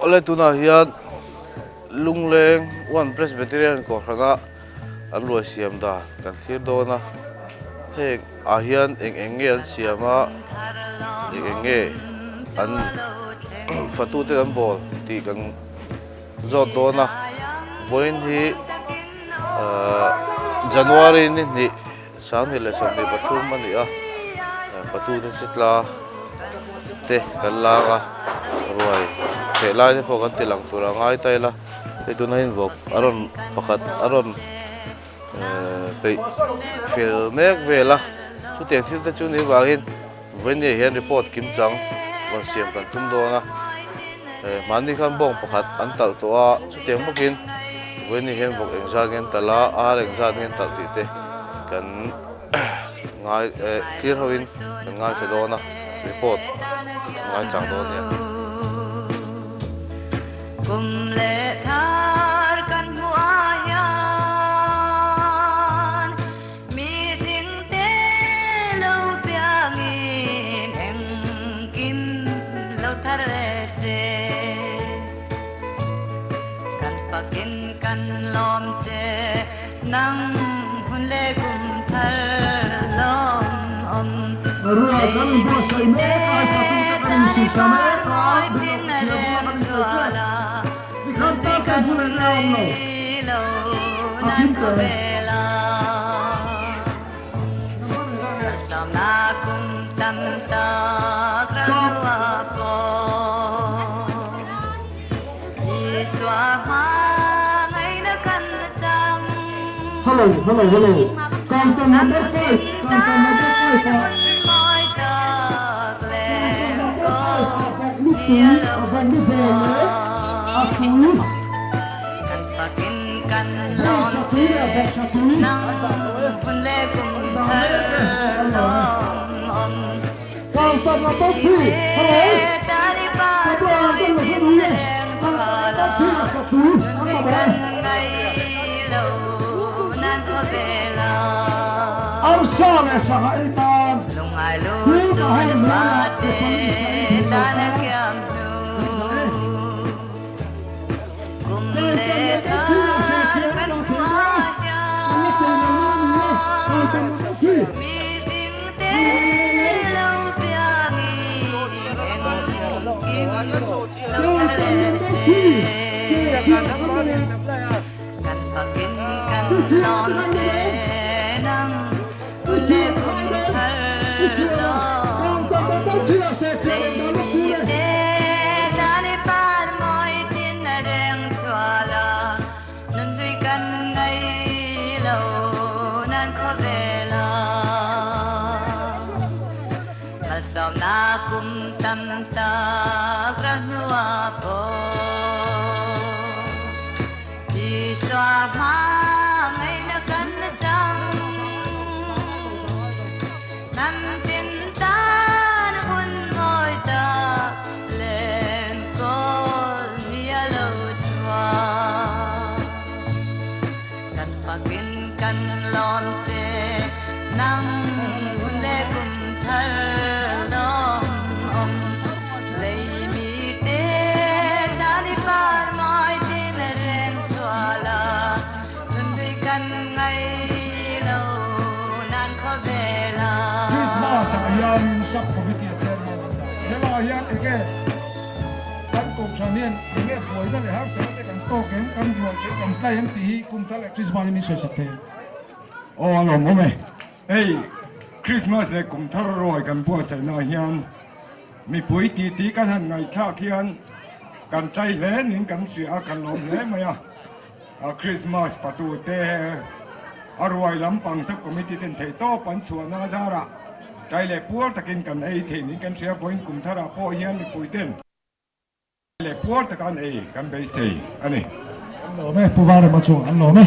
Awle tunah hian Lungleng One Presbyterian Kohhrana an ruai siam dan kan thlir dawn a, heng ah hian eng eng nge an siam a, eng eng nge an fatute an bawl tih kan zawt dawn a, vawiin hi ahh January ni hnih 2023 a ni a, fatute chi tla te kan lang a, ruai chheh lai te pawh kan ti lang tur a ngai ta ila. Hei tunah hian vawk a rawn pakhat a rawn peih fel mek vel a chutiang thil te chu ni vangin vawinia hian report kim chang rawn siam kan tum dawn a hmanni khan bawng pakhat an talh tawh a chutiang bawkin vawinia hian vawk engzat nge an talh a ar engzat nge an talh tih te kan ngai clear hoin kan ngaithla dawn a report kan ngaichang dawn a nia. Kum leh thar kan hmuh ah hian mi hling te lo piangin engkim lo thar ve se. Kan fakin kan lawm che nang hun leh kum thar lawm awm lei mi te tan i par mawi thin a rem chual a nunui kan rei lo nan khawvel a Sawmna kum tam tak ramhnuah pawh Isua hma ngaihna kan chang. Hello hello hello counter number 5 counter number 5 ah counter number 5 ah bawk lupui a bawk lu vel leh a sui bawng satui leh bawk satui an dah tawh e an dah mek e an dah e. Counter number 3 hello Tabla an tel lo zan ui e counter number 3 ah satui an mamawh e. Arsa leh sangha ei tan Tuna hall hnuaiah Nepali sa ei thei lo tan kan dah e. Counter number 3 ah sawisel an dah thei dawn a, kan la pe lo a ni e. Counter number 3. Counter number 3 Sawhchiar an mamawh. Puchhiara te kan mamawh. Puchhiara khai dawn. Puchhiara counter number 3 ah sawhchiar an dah lawk tur e. Christmas ah hianin sub committee a chairman an dah che. Helaiah hian enge kan kohhran hian enge buaina leh harsatna te kan tawk em, kan rual che kan tlai em tih hi kum thar leh Christmas hi min sawisak thei em? Aw a lawmawm e. Hei Christmas leh kum thar ruai kan buatsaihnaah hian mipui titi kan han ngaihthlak hian kan tlai hle niin kan hria a, kan lawm hle mai a. Christmas fatute a ruai lampang sub committee ten theihtawp an chhuahna a zarah tlai leh puar takin kan ei thei niin kan hria. Vawiin kum tharah pawh hian mipui ten tlai leh puar taka an ei kan beisei a ni. An lawm e, Pu Vanrema chu an lawm e.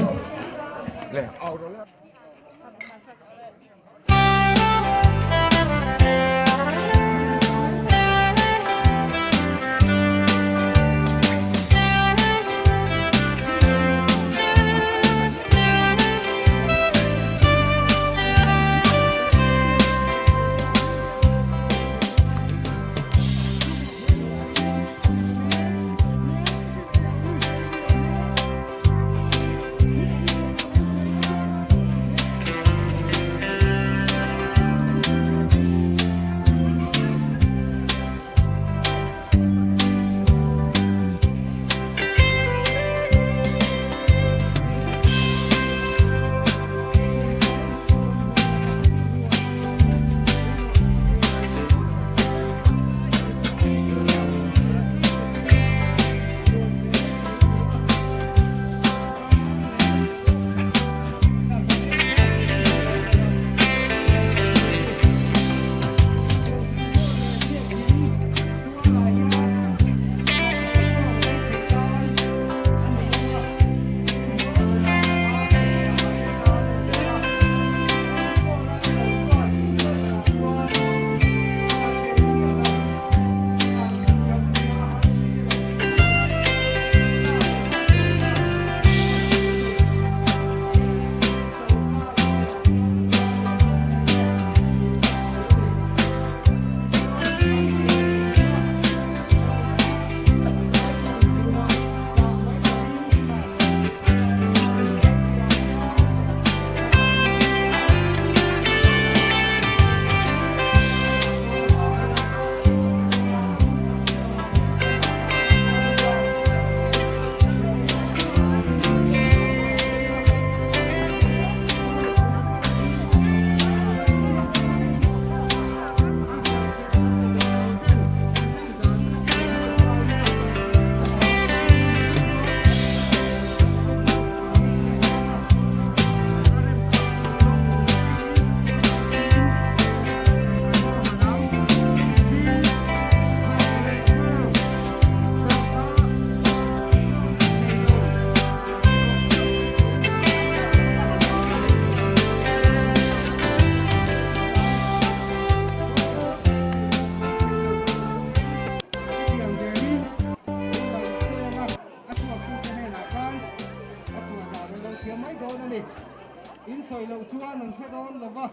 sawi loh chuan an hre dawn lo va,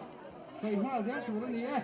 sawi nghal zel tur a ni e.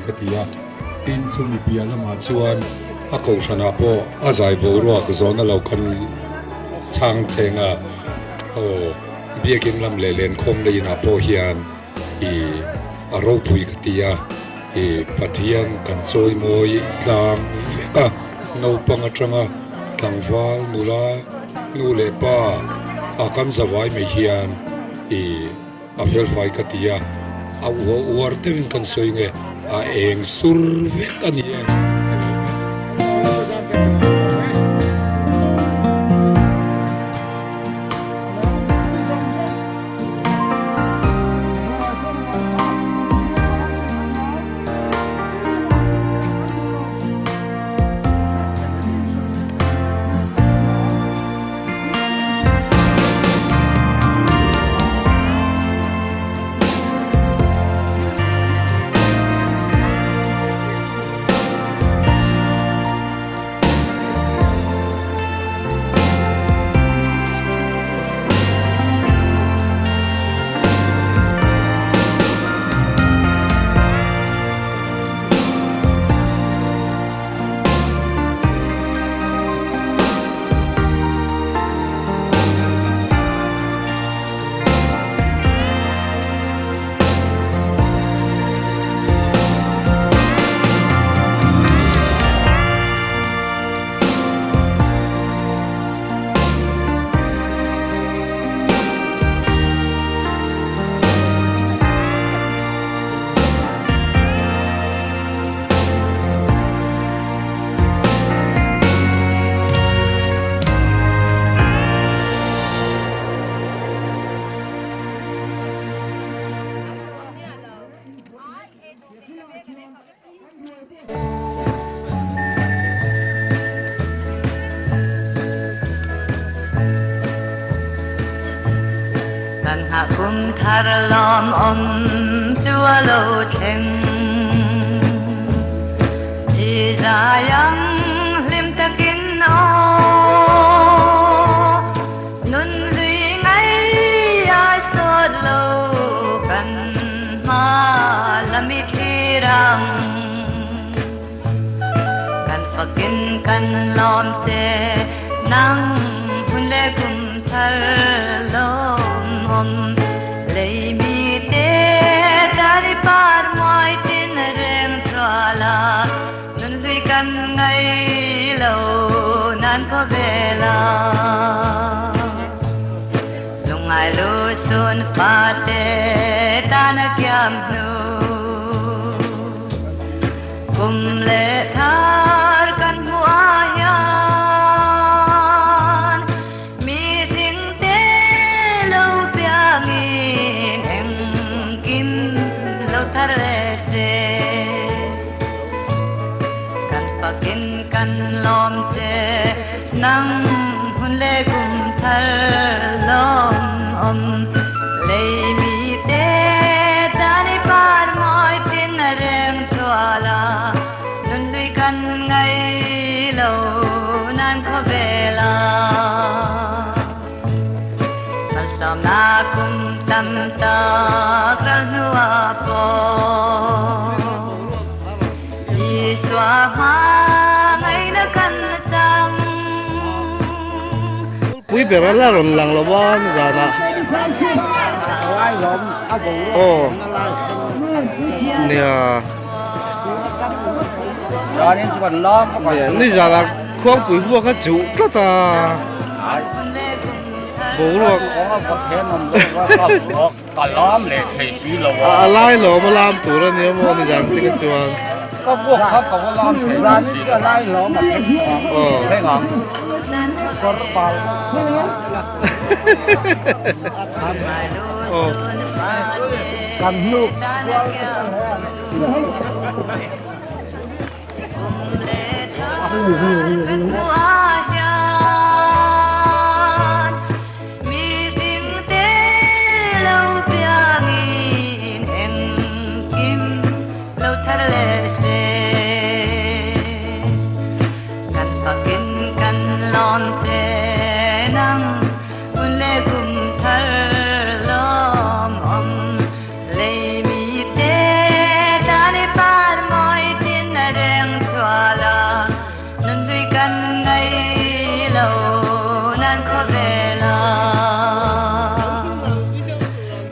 ka ti a, tin chumi piah lamah chuan a kohhranah pawh a zai boruak zawhna lo kan chhang cheng a, aw biakin lam leh lenkhawmna inah pawh hian ih a ropui ka ti a, ih Pathian kan chawimawi tlang vek a, naupang atanga tlangval nula nu leh pa a kan zavai mai hian ih. A felfai ka ti a, a uar uar deuhin kan sawi nge, a eng sur vek a ni e. Kan nghah kum thar lawmawm chu a lo thleng. I zai ang hlim takin aw, nun hlui ngai ai sawt lo kan hma lam i thlir ang. Kan fakin kan lawm che nang hun leh kum thar lawmawm lei mi te tan i par muai tin reng chhuah la nun hlui kan ngei lo nan khawvel a lungngai lu sun fate tan a kiam hnu. Kum leh thar kan hmuh ah hian mi hling te lo piangin engkim lo thar leh se. Kan fakin kan lawm che nang hun leh kum thar lawmawm lei mi te tan i par mawi tin a reng chhuah la nun hlui kan ngai lo nan khawvel a malsawmna kum tam tak ral hnuah pawh Isua hma ngaihna kan chang. Pui ber a la rawn lang lo a nizanah aw nia nizanah khuangpui vuak kha chuh tlat a boruak a lai lawm a lam tur a nia maw nizan te kha chuan kan ngei lo nan khawvela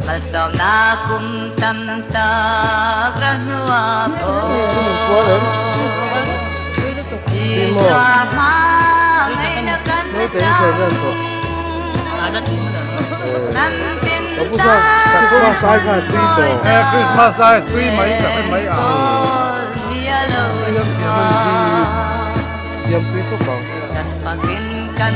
Malsawmna kum tam tak ral hnuah pawh Isua hmangaihna kan chang Lam tin tan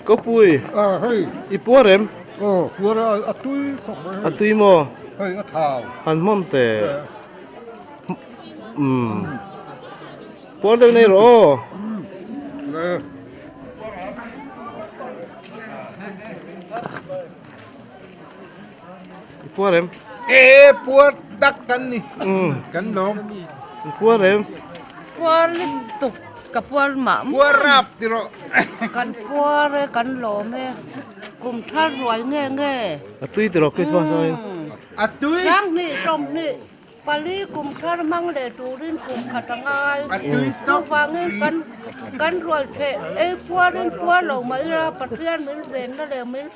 Kopui i puar em? A tui maw? Han hmawm teh. Umm puar deuh nei rawh aw. I puar em? E puar tak kan ni. Kan lawm. I puar em? Puar lutuk ka puar mah mah. Puar rap ti rawh. Kan puar e kan lawm e. Kum thar ruai nge nge. A tui ti rawh Christmas aiin. A tui. Sanghnih sawmhnih pali kum thar hmang leh turin kum khat a ngai. Chuvangin kan kan ruai theh ei puarin puar lo mah ila Pathian min venna leh min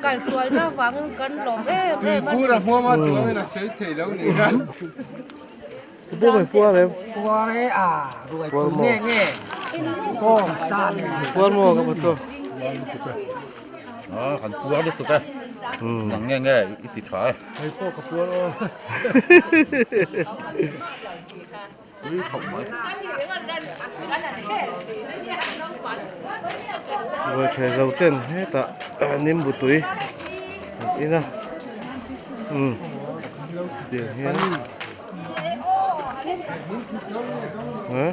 kaihhruaina avangin kan lawm em em a ni. Puar e a puar maw puar maw ka pachu. A kan puar lutuk e nang nge nge i ti tha e. Hei pawh ka puar aw. Tui khawp mai. Ruai tha zo ten hetah nimbu tui an in a umm tiang hian eh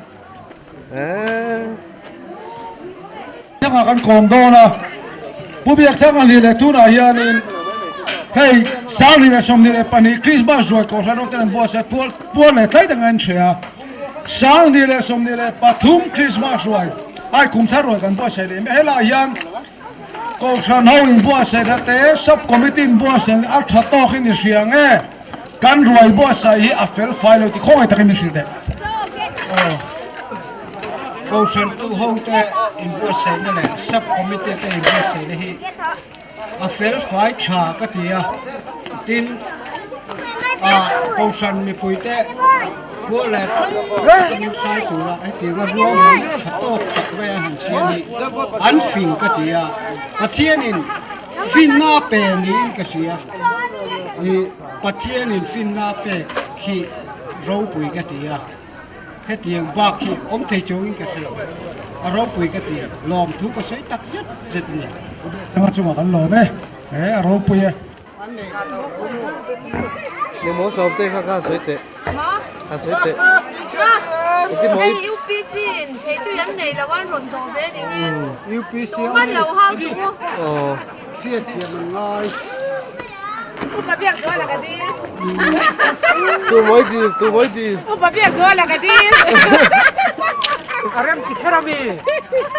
eh. Thanga kan kawm dawn a, Pu Biakthanga ni leh tunah hianin hei 2022 Krismas zuai Kohhran rawng ten an buatsaih pual pual leh tlai dang a inhre a, 2023 Krismas ruai ai kum thar ruai kan buatsaih leh mek. Helaiah hian Kohhran ho inbuatsaihna te Sub Committee inbuatsaihna a tha tawkin i hria nge kan ruai buatsaih hi a fel fai lo tih khawngaih takin min hrilh teh. Kohhran tu ho te inbuatsaihna leh Sub Committee te inbuatsaihna hi a fel fai tha ka ti a, tin ah Kohhran mipui te pawh leh tlem sai tura hetianga ruahman tha tawk tak mai a han siam hi an fing ka ti a, Pathianin finna a pe niin ka hria, ih Pathianin finna a pek hi ropui ka ti a. Hetiang bak hi awm thei chungin ka hre lo. A ropui ka ti, lawmthu ka sawi tak zet zet a ni. Thanga chungah kan lawm e, he a ropui e. Ni maw sawm te kha khan sawi teh. Khan sawi teh. Hei UPC in theitui an nei lo an rawn dawh ve ni hi. UPC Tuman lo hau suh u. Hriatthiam an ngai. Upa biak zual a ka dil. Tu mawi dil, tu mawi dil. Upa biak zual a ka dil. A rem ti kher a mi.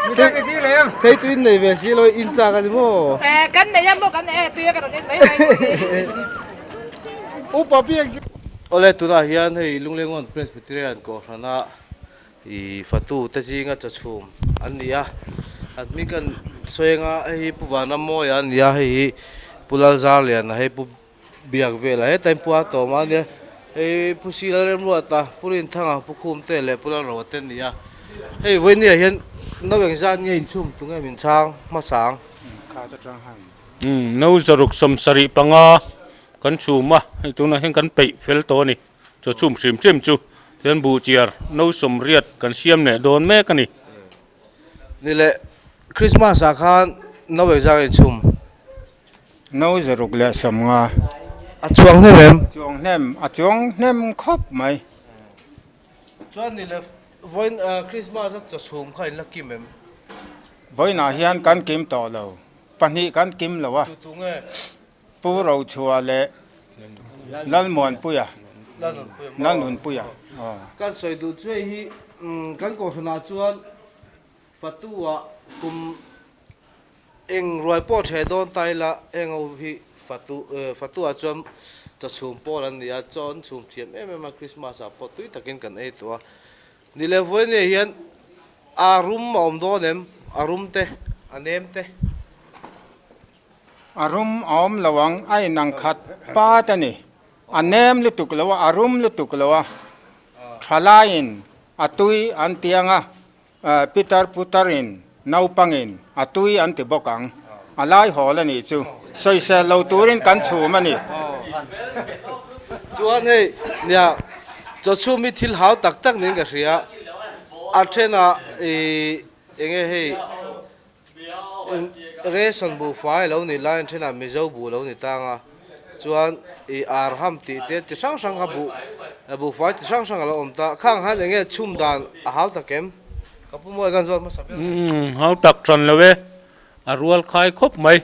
Mi dang i dil em. Thei tu in nei ve si lo in chak a ni maw? Eh, kan nei a maw kan nei a tui a ka rawn en mai mai. Upa biak Awle tunah hian hei Lunglengawn Presbyterian Kohhrana I fatu te zinga chaw chhum an ni a, an hming kan sawi anga hei hi Pu Vanramawia a ni a, hei hi Pu Lalzarliana hei Pu Biakvela heta in Pu Atawma a nia, hei Pu Silalremruata, Pu Rinthanga, Pu Khumte leh Pu Lalroa te an ni a, hei vawinia hian no engzat nge inchhum tunge min chhang hmasa ang. No zaruk 75 kan chhum a, hei tunah hian kan peih fel tawh a ni. Chaw chhum hrim hrim chu hian buh chiar no 80 kan siam leh dawn mek a ni. Ni leh Christmas ah khan no engzah nge inchhum? No 150. A chuang hnem em? Chuang hnem, a chuang hnem khawp mai. Chuan ni le vawiin Christmas a chawchhum kha in la kim em? Vawiinah hian kan kim tawh lo, pahnih kan kim lo a. Tu tu nge? Pu Rochhua leh Lalmuanpuia. Lalnunpuia. Kan sawi duh chu hei hi kan kohhranah chuan Fatu-ah kum Eng ruai pawh ṭhe dawn ta ila, heng ho hi fatu fatuah chuan chawchhum pawl an ni a, chaw an chhum thiam em em a, Christmas ah pawh tui takin kan ei tawh a. Ni leh vawiin hian a rum a awm dawn em? A rum te, a nem te. A rum a awm lo ang, a inang khat pat a ni. A nem lutuk lo a, a rum lutuk lo a, thalaiin a tui an tiang a, Pitar putarin naupangin a tui an ti bawk ang. A lai hawl a nih chu. Sawisel lo turin kan chhum a ni. Chuan hei nia chaw chhum hi thil hau tak tak niin ka hria. A thenah ih enge hei Ration buhfai lo ni lai thenah Mizo buh lo ni tang a, chuan ih arham tih te chi hrang hrang kha buh buhfai chi hrang hrang a lo awm ta, khang han eng nge chhum dan a hau tak em? Ka pu mawi khan zawt hmasa ber. Umm hau tak than lo e, a rual khai khawp mai,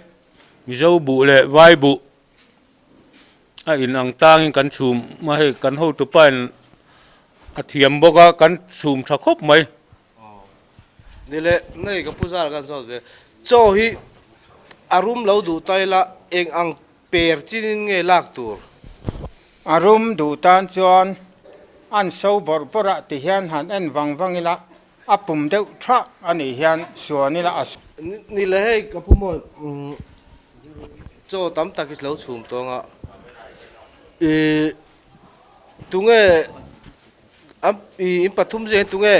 Mizo buh leh Vai buh a in ang tangin kan chhum a hei kan hotupa in a thiam bawk a kan chhum tha khawp mai. Ni le, nei ka pu zar kan zawt ve. Chaw hi a rum lo duh ta ila eng ang per chinin nge lak tur? A rum duh tan chuan an so bawrh bawrh ah ti hian han en vang vang ila a pum deuh tha a nih hian suan ila a. Ni le hei ka pu mawi chaw tam tak hi lo chhum tawng a, ih tunge An in pathum zing hian tunge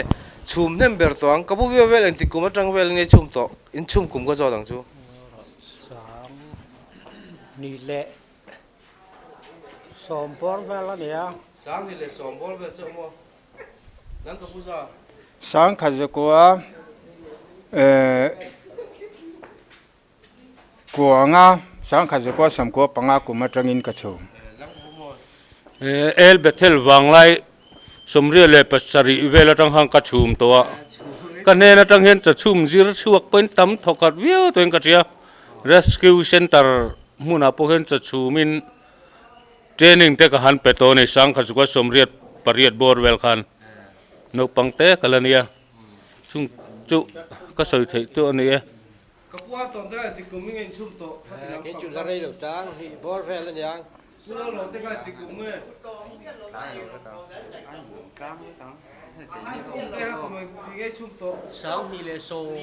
chhum hnem ber tawh ang? Ka pu viau vel engtik kum atang vel nge chhum tawh? In chhum kum ka zawt ang chu. Sang ni leh sawm bawr vel a nia. Sang ni leh sawm bawr vel chauh maw? Nang ka pu za. Sang khat zakua eh Kuanga sangkhat zakua samkua panga kum atangin ka chhum. El Bethel vanglai sawmriat leh pasarih vel atang khan ka chhum tawh a, ka hnen atang hian cha chhum zir chhuak pawhin tam thawkhat viau tawhin ka hria. Rescue Centre hmunah pawh hian cha chhumin training te ka han pe tawh a ni, sangkhat zakua sawmriat pariat bawr vel khan naupang te ka la nia, chung chu ka sawi theih chu a ni e. Ka pu a tawm te kha inti kum nge inchhum tawh kha ti lam Kei chu la rei lo tang hnih bawr vel a niang. Pu lo lo te kha inti kum nge. Sang hnih leh sawm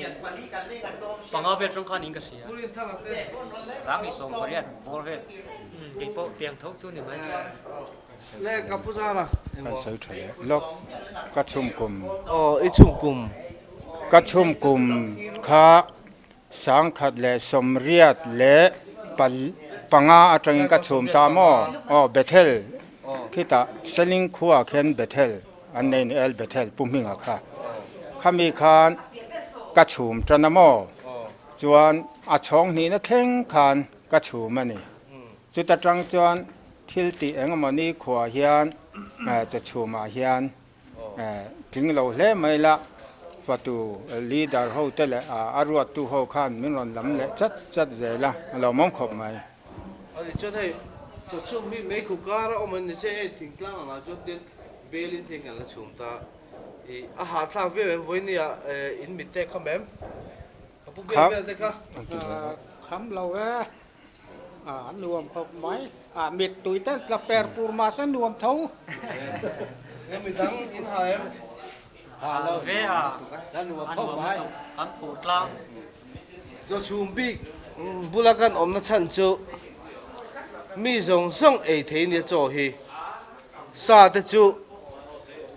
panga vel tawng khan in ka hria. Sang hnih sawm pariat bawr vel kei pawh tiang tho chu ni mai. Le ka pu zara. Kan sawi tha leh lawk. Ka chhum kum. Aw i chhum kum. Ka chhum kum kha sangkhat leh sawmriat leh panga atangin ka chhum ta maw? Aw Bethel khitah Seling khua khian Bethel an nei ni El Bethel Pu Hminga kha. Khami khan ka chhum tan a maw? Chuan a chhawng hnihna thleng khan ka chhum a ni. Chuta tang chuan thil tih eng emaw ni khuah hian chachhumah hian tling lo hle mai la, fatu leader ho te leh a ruattu ho khan min rawn lam leh chat chat zel a, a lo mawm khawp mai. Ani chuan hei chachhum hi meikhu kar a awm an ni se hei thingtlang angah chuan tin belin thing kan la chhum ta i a hahthlak viau em vawinia in mit te kham em ka pu biak vel te kha. Kham lo e. A nuam khawp mai. A mittui te la per pur mah se nuam tho. Nge midang in ha em? Ha lo ve a, a nuam khawp mai. Kan phur tlang. Chawchhum bik bula kan awmna chhan chu mi zawng zawng ei thei nia chaw hi. Sa te chu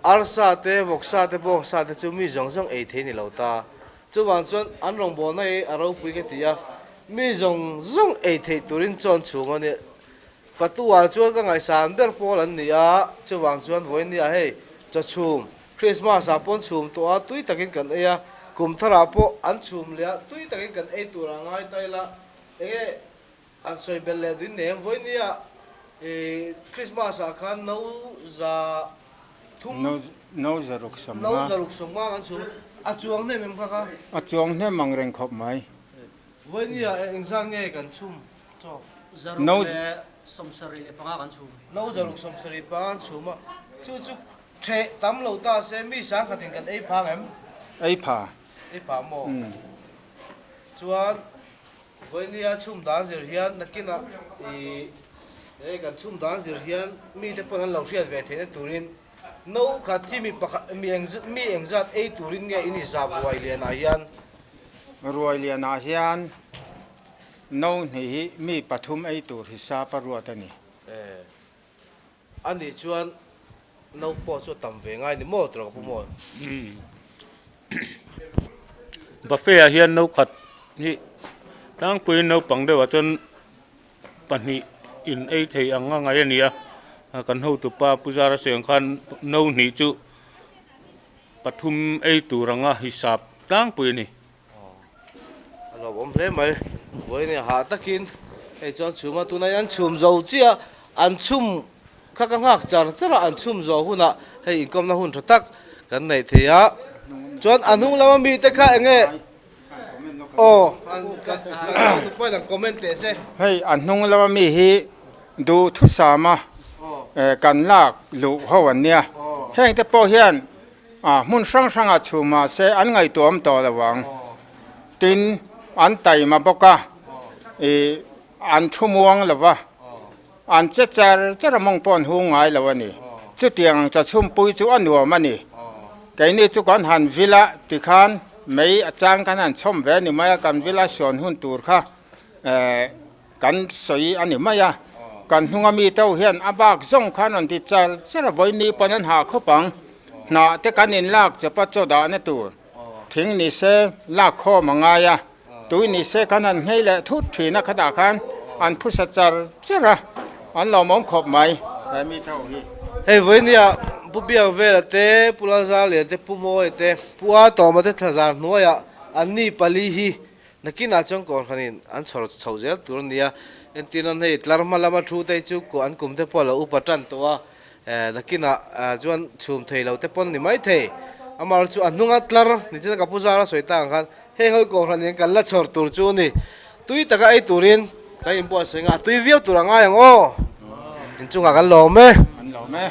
arsa te, vawksa te, bawngsa te chu mi zawng zawng ei thei ni lo ta. Chuvang chuan an rawngbawlna hi a ropui ka ti a, mi zawng zawng ei theih turin chawn chhum a ni. Fatu-ah chuan ka ngaihsan ber pawl an ni a, chuvang chuan vawinia hei chaw chhum, Christmas-ah pawh an chhum tawh a, tui takin kan ei a, kum tharah pawh an chhum leh a, tui takin kan ei tur a ngai ta ila, enge an sawi belh leh duin nei ang vawinia. Christmas ah khan no za thum No zaruk sawmnga. No zaruk sawmnga kan chhum a chuang hnem em kha kha? A chuang hnem ang reng khawp mai. Vawinia engzat nge kan chhum chawk? Zaruk leh sawmsarih leh panga kan chhum. No zaruk sawmsarih panga kan chhum a, chu chu Ṭheh tam lo ta se mi sangkhatin kan ei phang em? Ei pha. Ei pha maw? Chuan vawinia chhum dan zir hian nakinah i he kan chhum dan zir hian mite pawn an lo hriat ve theihna turin no khat hi mi pakhat mi eng mi engzat ei turin nge in izap ruai lianah hian? Ruai lianah hian no hnih hi mi pathum ei tur hisap a ruat a ni. A nih chuan no pawh chu a tam ve ngai ni maw tawrh ka pu maw? Buffet ah hian no khat hi tlangpuiin naupang deuhah chuan pahnih in ei thei ang a ngaih a ni a, kan hotupa Pu Zara sawi ang khan no hnih chu pathum ei tur anga hisap tlangpui a ni. A lo awm hle mai, vawiin hah takin hei chuan chhum a, tunah hian an chhum zo chiah a, an chhum kha ka nghak char char a, an chhum zawh hunah hei inkawmna hun tha tak kan neih thei a, chuan a hnung lama mite kha eng nge aw an kan kan pawhin an comment teh se. Hei a hnung lama mi hi duhthusam a kan lak luh ho an nia, hengte pawh hian A hmun hrang hrangah chhum mah se an ngaihtuahawm tawh lo ang. Tin, an taima bawk a, ih, an thu muang lo va, an che char char a mawng pawh an hung ngai lo a ni. Chutiang ang chachhumpui chu a nuam a ni. Keini chu kan han vil a, tikhan mei a chang kan han chhawm ve a ni mai a, kan vila sawn hun tur kha, eh, Kan sawi a ni mai a, kan hnunga mi to hian a bak zawng khan rawn ti char char a, vawiin pawn an hah khawp ang. Hnah te kan in lak chawp a, chaw dahna tur thing ni se lak khawm a ngai a, tui ni se kan han nghei leh thut thin a, khatah khan an phusa char char a, an lawmawm khawp mai he mi to hi. Hei vawiinia Pu Biakvela te, Pu Lalzarlian te, Pu Mawia te, Pu Atawma te thlazar hnuaiah an ni pali hi Nakinah chuan Kohhranin an chhawr chho zel tur a ni a, entir nan hei tlar hma lama thu te hi chu an kum te pawh a lo upa tan tawh a, nakinah chuan chhum thei lo te pawn ni mai thei. Amaherawhchu chu a hnunga tlar ni chin a ka pu zara sawi tak ang khan heng ho hi Kohhranin kan la chhawr tur chu a ni. Tui taka ei turin kan inbuatsaih nga a tui viau tur a ngai ang aw. Inchungah kan lawm e. Kan lawm e.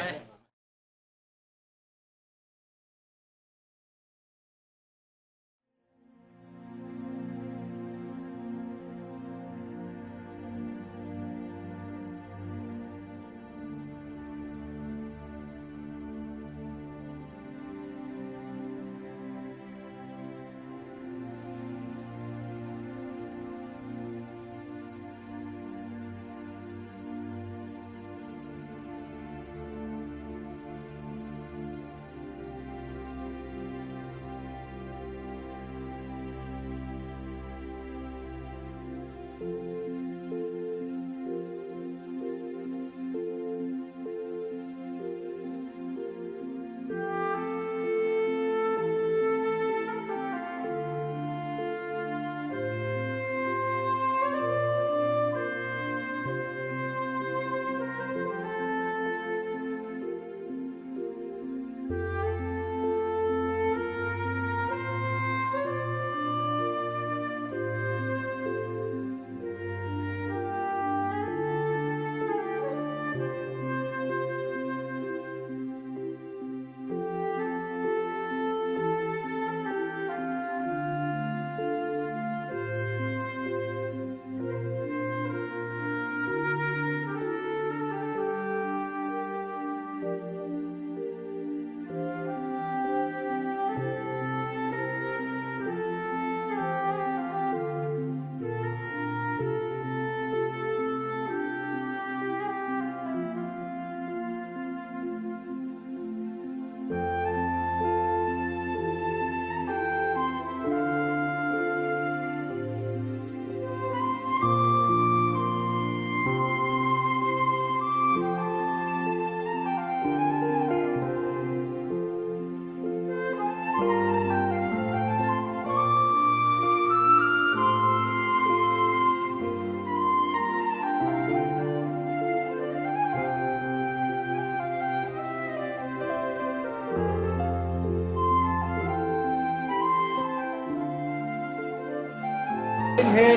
hi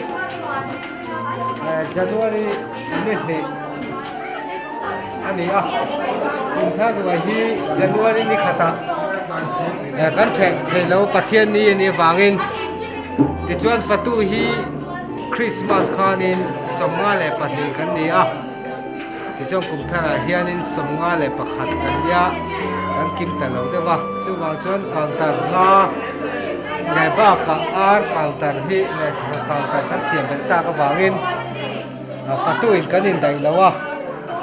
January ni hnih a ni a, kum thar ruai hi January ni khatah kan theh thei lo Pathian ni a nih avangin tichuan fatu hi Christmas khanin 52 kan ni a. Tichuan kum tharah hianin 51 kan nia, kan kim ta lo deuh a, chuvang chuan counter hma leh bakah ar counter hi leh sangha counter kan siam belh tak avangin fatuin kan indaih lo a,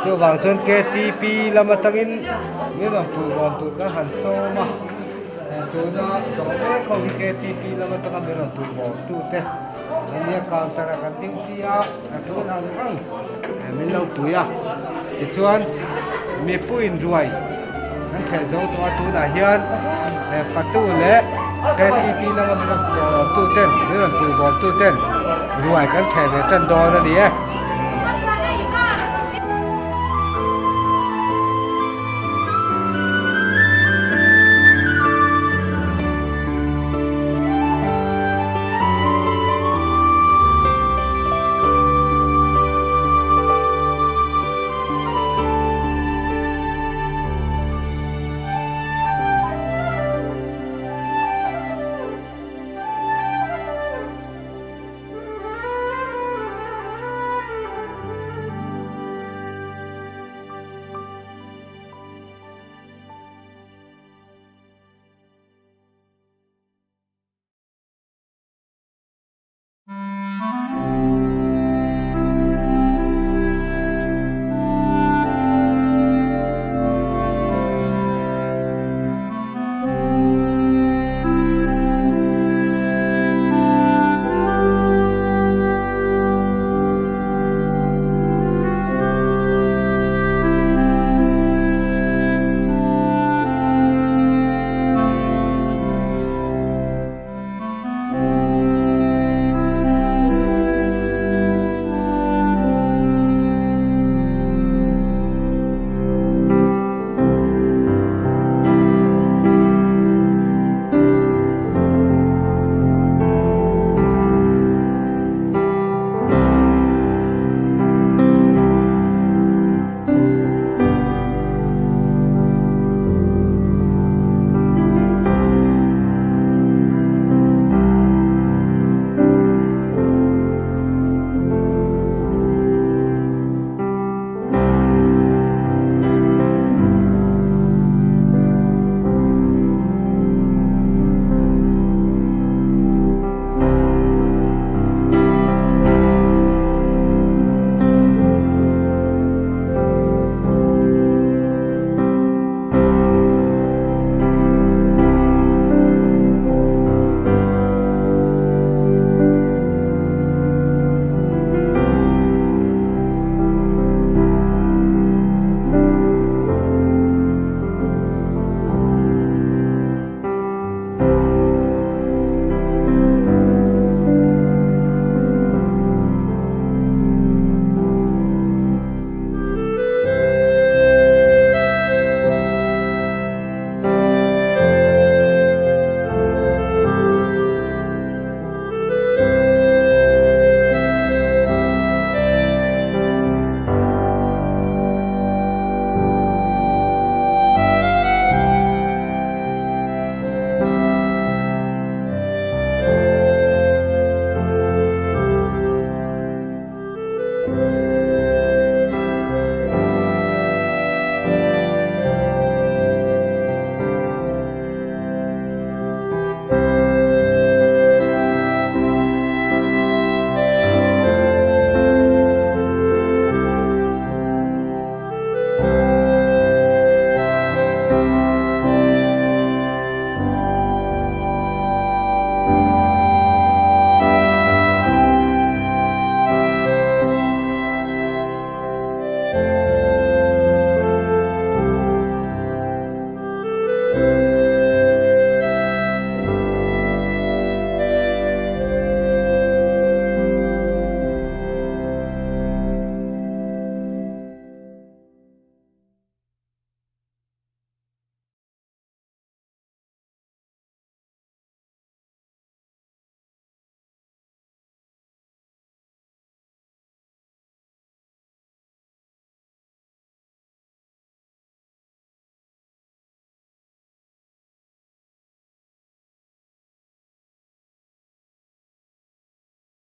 chuvang chuan ktp lam atangin min rawn puh rawn tur kan han sawm a, tuna dawr mek ho hi ktp lam atanga min rawn puh rawn tute ania counter ah kan duty a. A tun ang ang min lo pui a, tichuan mipuiin ruai an theh zo tawh a, tunah hian fatu leh KTP lama min rawn tu ten min rawn pui bawm tu ten ruai kan theh ve tan dawn a ni e.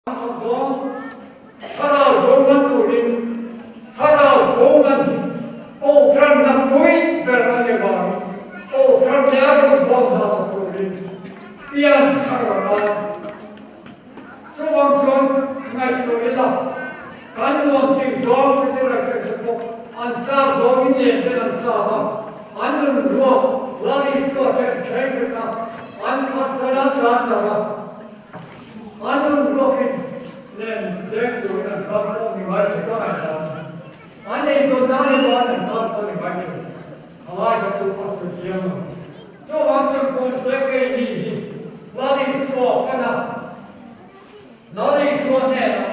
Thawk dawn, Thlarau boman turin Thlarau boman hi Kohhranna pui ber a ni vangin Kohhran leh a rawngbawlna thawk turin pian thar a ngai. Chuvang chuan ngaihtuah ila, kan nuam tih zawng te chu raih hre pawh an chak zawngin nen ten an chak a, an nun ruak Lal Isua te an thleng vek a, an phatsan an tlan darh a. An nun ruakin nen leng turin an kal pawh ni mai se ka ngaihdan a ni. An eizawn nan emaw an an kal pawh ni mai se thalai kha chu a sawi chiang lo. Chuvang chuan pawn se keini hi Lal Isua pana Lal Isua hnenah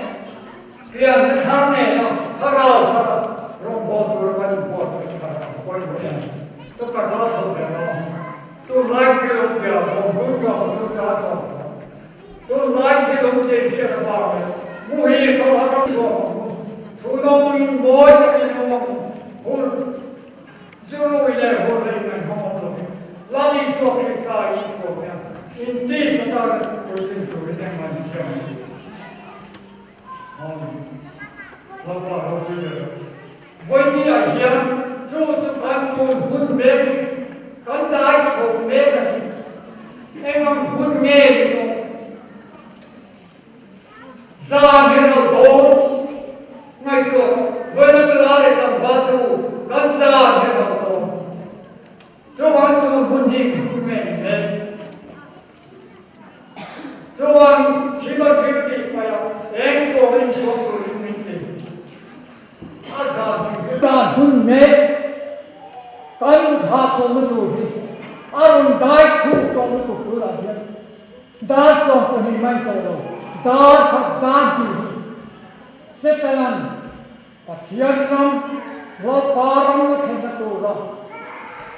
pianna thar nena thlarau thara rawngbâwl tura kan inbuatsaih thar a pawimawh em? Chu ka kal chho ve lo ang. Tunlai thil awm zia bawnghnun zawk a chu ta zawk tawh. Tunlai thil awm zia in hriat avang leh muhil tho a ram chhuak ang u. Thu nawm in mawi takin awm ang u. Hur zurui leh hur leh ingaihhawm awm lovin Lal Isua Krista in thuam hian in tisa tana puitling turin engmah in siam ang u. Amen. Lalpa ropui ber rawh se. Vawiini ah hian chu chu kan tun hun mek hi kan dai chho mek a ni. Eng ang hun nge ni tawh? Zan hi rawlh dawn ngaihtuah vawiina nula leh tlangval te u kan zan hi rawlh dawn. Chuan tun hun hi eng hun nge ni mek? Chuan thim a thil tih paih a, eng tuarin chhuak turin min ti. A za zing hi. Dan hun mek kan mut hah tawhna tur hi a rawn dai chhuk tawh lutuk tunah hian dar 12 mai tawh lo, dar khat dar tih hi Setanan Pathian ram Lalpa ram la thlenna tura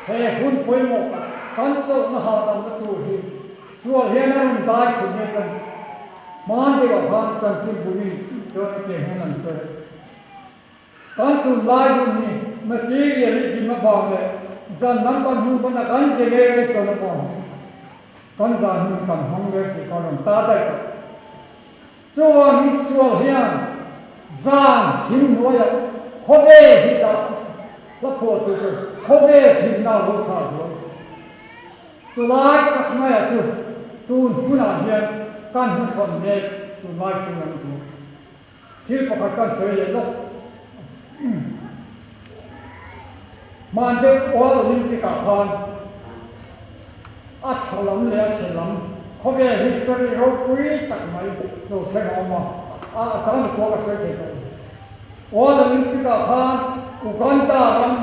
he hun pawimawh tak kan chawlhna hahdamna tur hi sual hian a rawn dai chhe mek a ni. Hmaan deuhah khan chanchinbumi chuan hetiang hian an sawi. Kan tunlai hun hi materialism avang leh zan lam kan hmuh bana kan generation avang hi kan zan hun kan hmang mek tih kha a rawn ta daih tawh. Chuan sual hian zan thim hnuaiah khawvel hi dah hla phuah tu chu khawvel thimna a lo thlah zual. Chulai tak maia chu tun hunah hian kan hmachhawn mek tunlai thil an zual. Thil pakhat kan sawi leh lawk. Hmaan deuh World Olympic ah khan a tha lam leh a chhe lam khawvel history ropui tak mai lo thleng a awm a, a a sang pawh ka sawi thei tawh lo. World Olympic ah khan Uganda ram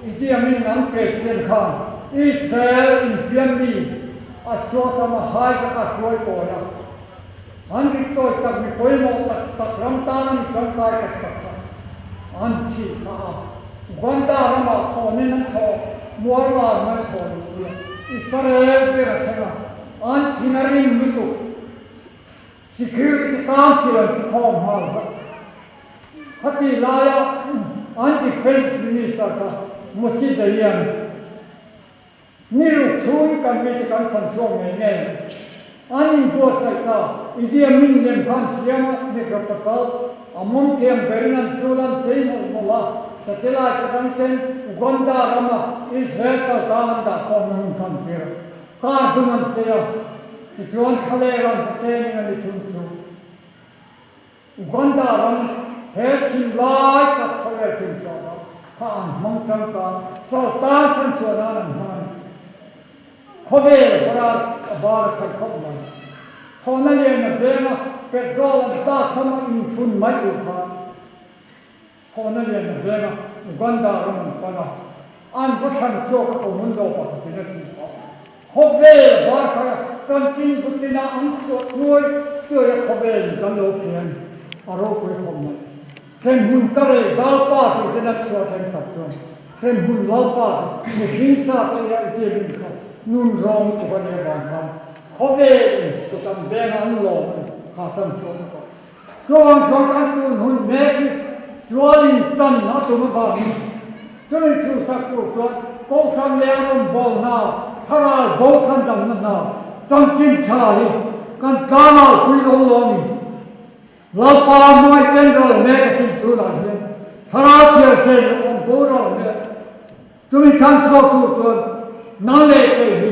Idi Amin an president khan Israel infiam mi a suasam a haizak a hruai kawi a, An rit tawi tak mi pawimawh tak tak ram tana mi tangkai tak tak kha an thih phah a. Uganda ramah thawnin an thaw muar lai mai thaw luh pui a, Israel ber a thleng a, an thin a rim lutuk. Security Council an thukhawm nghal vat. Khati laia an Defence Minister kha Moshe Dayan, Ni ruk chhung kan mite kan chhan chhuak ngei ngei an inbuatsaih ta. Idi Amin lem khan siam a, Negro patal a mawm thiam berin an chul an chei mawlh mawlh a, satellite atang ten Uganda rama Israel sarkar an dah khawmna hun khan tir a, car dum an chei a, tichuan thlaleh ram vatenin a ni thung chu. Uganda ram he thim lai tak khawvel thim chhuahah kha an hmang tangkai, Sultan chan chhuah nan an hmang a ni. Khawvel bara a bar a khaih khawp mai. Thawhna lian a veng a, petrol an tlak tham a inthun mai tur khan thawhna lian a veng a, Uganda ram an pan a, an va thlan chhuak a commando pakhatin a thih phah. Khawvel bar kha chanchin butina an chhuah tuai tuai a khawvelin kan lo phian a ropui khawp mai. Hremhmun ka reh Lalpa tih ten a chhuah then khat chuan Hremhmun Lalpa chu mihring sa te ila i tir rin kha nun rawng tuk a nih avang khan khawvelin kut an veng a an lawm a ni kha chan chhuah na tawh. Chuan chuan kan tun hun mek hi sualin chan a tum avangin chumi chhuhsak tur chuan Kohhran leh a rawngbâwl hna, thlarau bo chhandamna hna, chanchin tha hi kan tlanau pui lo lawmin. Lalpa hnuai pen ral mek a sin tunah hian thlarau thiar sen a awm bo ral mek. Chumi chhan chhuak tur chuan nang leh kei hi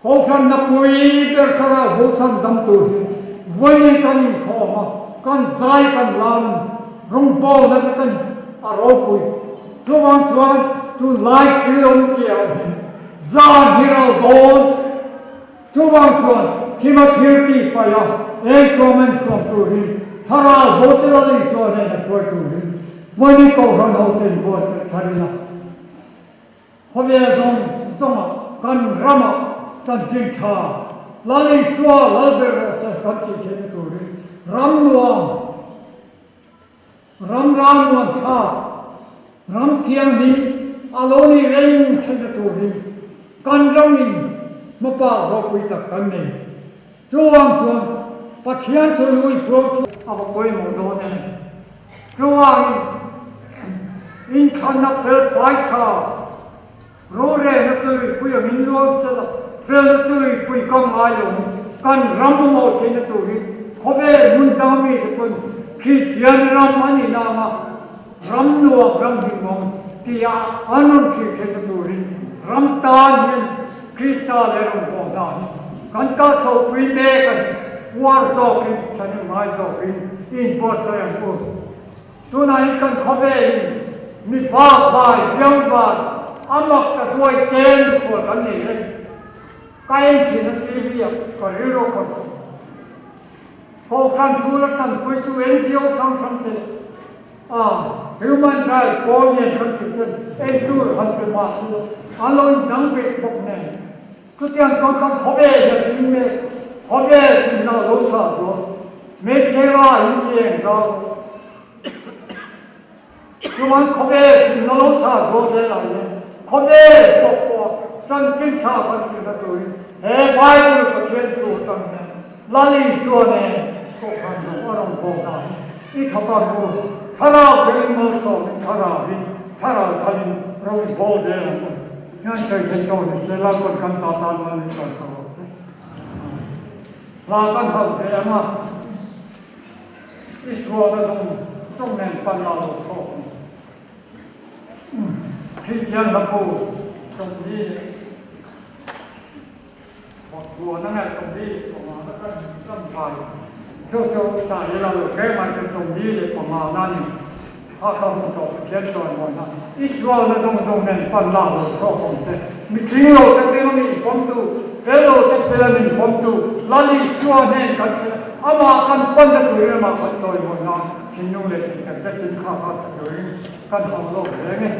Kohhran napui ber thlarau bo chhan dam tur hi vawiin kan inkhawm a, kan zai kan lam rawngbawlna te kan a ropui. Chuvang chuan tunlai thil awmzia ang hi zan hi ral dawn. Chuvang chuan thima thil tih paih a, eng tlawm en chhuak turin thlarau bote Lal Isua hnena hruai turin vawiin Kohhran hote in buatsaih thar ila. Khawvel zawng zawngah kan ramah chanchin tha Lal Isua lal ber rawh se kan tih theihna turin ram nuam, ram ralmuan thlak, ram thianghlim a lo ni reng theihna turin kan ramin hmapa ropui tak kan nei. Chuvang chuan Pathian chu lui puang chu a va pawimawh dawn em? Chuvangin inthlanna fel fai tha rorelna chu luipui a min luang sela, felna chu luipui kam ngai lo in kan ram mamawh theihna turin khawvel hmun dang mite pawn Kristian ram a nih nanga ram nuam ram hlimawm tia an rawn thlir theihna turin ram tan hian Krista leh rawngbawlna hi kan kalchhohpui mek a ni. Uar zawkin, thahnem ngai zawkin i inbuatsaih ang u. Tunah hian kan khawvelin mi vakvai, biangvar, a mak ta duai tel mikhual kan nei reng. Ka en thin a TV ah ka rilru a khawih thin. Kohhran thu la tanpuitu NGO hrang hrang te a human right pawl lian hrang hrang ten entur han pe mah se an lo indang bek bawk nen. Chutiang chuan kan khawvel hian thil mek khawvel thinna a lo chah zual. Hmeichhera in cheng zau rawh. Chuan khawvel thinna lo chah zual zel ah hian khawvel pawh pawh chanchin tha kan hrilhna turin he Bible Pathian thu atang hian Lal Isua nen Kohhran rawng a rawn bawk dah hi i thawk ang u. Thlarau thlengin malsawmin thlarau hi thlarau thalin rawng i bawl zel ang u. Hian sawi thei tawh ni se Lalpan kan ta tan mal min sawi tawh rawh se. Hla kan hauh ve ang a. I sualna zawng zawng nen pan la lo chhuak ang. Kristian hlabu 40 na nge 45 na kan kan vai chu chu sa i la lo hle mai chu 45 na ni kha kha hun tawh Pathian chawimawi na i sualna zawng zawng nen pan la lo chhuak ang che mitling lo te tling a mi pawmtu fel lo te fel a min pawmtu Lal Isua hnen kan hrilh a amah kan pan na turin amah kan chawimawi nan thinlung leh thinthek zetin kha kha sa turin kan hau lawk reng e.